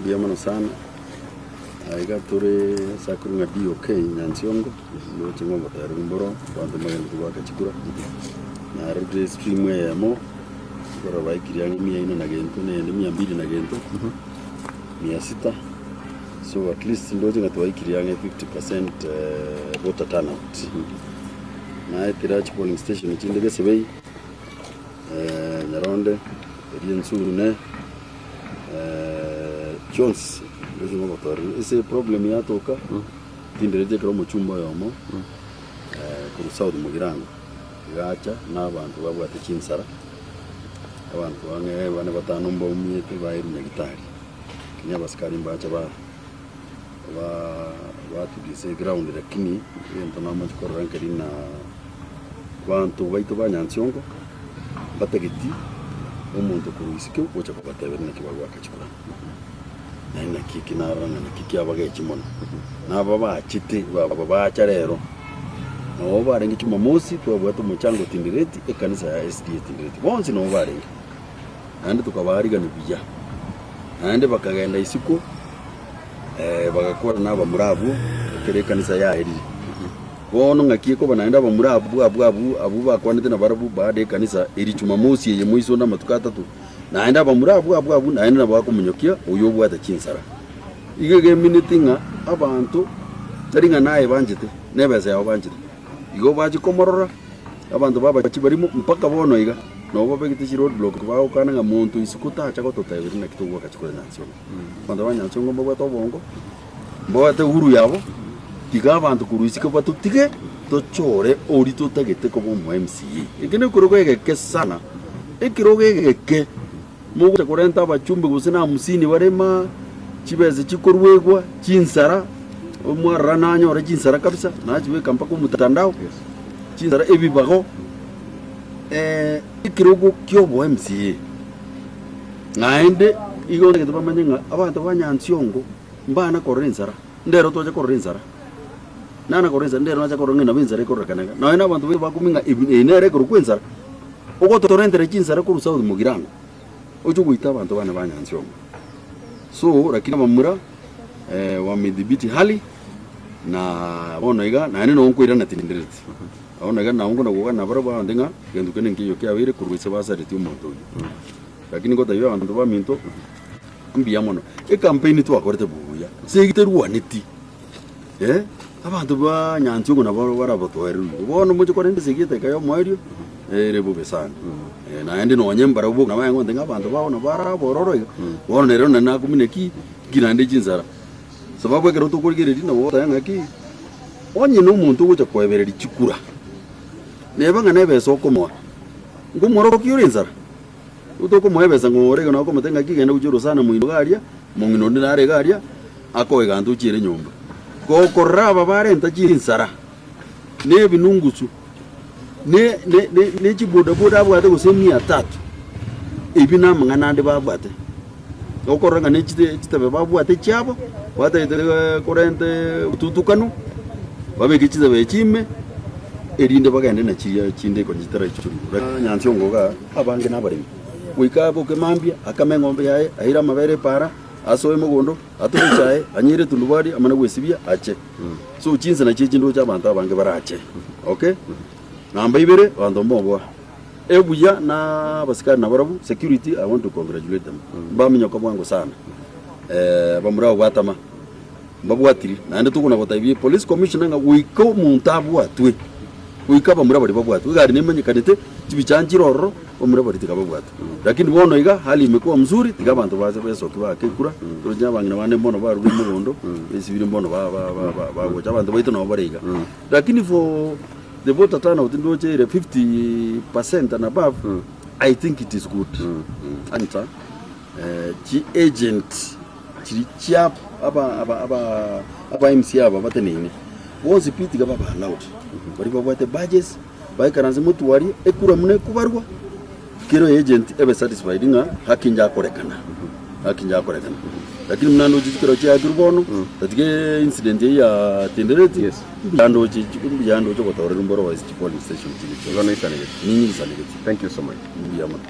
Mbuya mono sana, aiga tore ase akorwa ng'a DOK Nyansiongo, ndoche ng'a obotoereru mboro, abanto mbagende goaka chikura, narorire estream eyemo, ekero baikire ang'e mia ine na gento, na eyende mia mbili na gento, mia sita, so at least ndoche ng'a twaikire ang'e 50% voter turnout. Naetire chipoling station chinde Gesebei, Nyaronde, eria Ensuru ne. Chionsi ndoche ng'a obotoereru ase eproblem yatoka, tindereti ekero omochumba oyomo korwa South Mugirango, iga acha na abanto babwate chinsara, abanto ang'e bane batano mbaumiete bairwe nyagitari, lakini abasikari mbacha ba batuliza eground lakini egento namochi korora nkeri ng'a abanto baito ba Nyansiongo. Mbatageti omonto korwa isiko gocha kobateberia naki bagoaka chikura. Naende naki eki narora ng'a naki kiabagechi mono. Na aba bachete aba bacha rero, nabo barenge Jumamosi twabwate omochango Tindireti, ekanisa ya SDA Tindireti, bonsi nabo barenge. Naende tokabaarigania buya, naende bakagenda isiko bagakwana na abamura abwo ekero ekanisa yaerire. Bono ng'aki ekoba naende abamura abwo abwo abwo abwo bakwanete nabarabwo baada ekanisa eri Jumamosi eye moiso onde amatuko atato, naende abamura abwo abwo abwo naende nabo bakomonyokia oyo obwate chinsara. Igo egemineti ng'a abanto tari ng'a naye banchete, nebesa yabo banchete. Igo bachia komorora abanto babachi barimo mpaka bono iga nabo babegete chiroad block bagokana ng'a monto isiko tacha gototeberia naki togoaka chikura Nyansiongo. Abanto ba Nyansiongo mbabwate obongo. Mbabwate uhuru yabo, tiga abanto korwa isiko batotige tochore oria totagete koba omo MCA. Eke nekerogo egeke sana, ekerogo egeke mogocha korenta abachumbe gose na hamsini bare imaa, chibesa chikoruegwa, chinsara, omwarora nanyore chinsara kabisa, nachibeka mpaka omotandao, chinsara ebibago, ekerogo kia obo MCA. Naende igo ntagete bamanye ng'a abanto ba Nyansiongo Mbana korora ensara, ndero toche korora ensara. Nana korora ensara, ndero nacha korora ng'a nabo ensara ekororekana iga. Nonya na abanto baito bakumia ng'a ebi eye nere ekorokwa ensara, ogotorentera chinsara korwa South Mugirango, oche goita abanto bane ba Nyansiongo. So, lakini abamura wamedhibiti hali, na bono iga naende nabo nkoirana tindereti. Bono iga nabo nkona gokwana nabarabwo abande ng'a egento kende nkeiyo kiabeire korwa ase basaretie omonto oyio. Lakini ngotebia abanto baminto, mbuya mono, ecampaign twakorete buya, ase terwaneti, eh, abanto ba Nyansiongo nabo barabotoereru igo. Bono moche korenda esegi eteka ya omoerio, ere bobe sana. Naende nonye mbarabwo nabo aye ng'a abanto bao nabo barabe ororo iga, bono nere nonye nakumina ki, ki naende chinsara. Sababu ekero tokorigereria nabo ogoteba ng'aki, onye na omonto ogocha koebereria chikura, neba ng'a nebesa okomoa, nkomworokia ore ensara? Tokomoa ebesa ng'a ore iga nakomotebia ng'aki genda gochia orosana moino iga aria, mong'ina onde nare iga aria, akoe egento ochiere nyomba. Gokorora aba barenta chinsara, na ebinungusu, ne ne ne ne chibodaboda abwate gose mia tatu, ebio namang'ana ande babwate. Okorora ng'a ne chite chitebe babwate chiabo, batagete korenta obotutukanu, babeke chitebe echi ime, erinde bagende na chiria chinde konya chitaraichorigwa. Nyansiongo igaa, abange nabaremi, goika aboke mambia, akame eng'ombe yaye, aire amabere epaara, asoe mogondo, atore echae, anyeire etundubari, amane gwesibia, ache. So chinsa nachio echi ndoche abanto abange barache, okay? Namba ibere, abanto mboboa. Ebuya na abasikari nabarabwo, security, I want to congratulate them. Mbaminyoka bwango sana. Abamura abwo batama, mbabwatiri. Naende tokona gotebia police commissioner ng'a goika omonto abwatwe, goika abamura baria babwatwe. Egari nemanyekanete, chibicha nchire ororo, abamura baria tiga babwatwe. Lakini bono iga, hali imekuwa mzuri, tiga abanto bache besoki baake ekura, toroche abang'ina bande mbono barure mogondo, besibire mbono ba- ba- ba- ba- bagocha. Abanto baito nabo bare iga. Lakini for the voter turnout ndoche ere 50% and above, I think it is good. Anta chi agent chiri chia aba aba aba aba MCA aba bateneine bonsi pi tiga babe allowed. Baria babwate badges baikaranse motwarie ekura buna ekobarwa kera agent ebe satisfied ng'a haki njakorekana haki njakorekana. Lakini buna ndoche chikero chiakirwe bono tatiga incident eyio ya Tendereti Yes. mbuya ndoche mbuya ndoche obotoereru mboro ase chi polling station chire Igo noisanegete. Ninyisanegete. Thank you so much. Mbuya mono.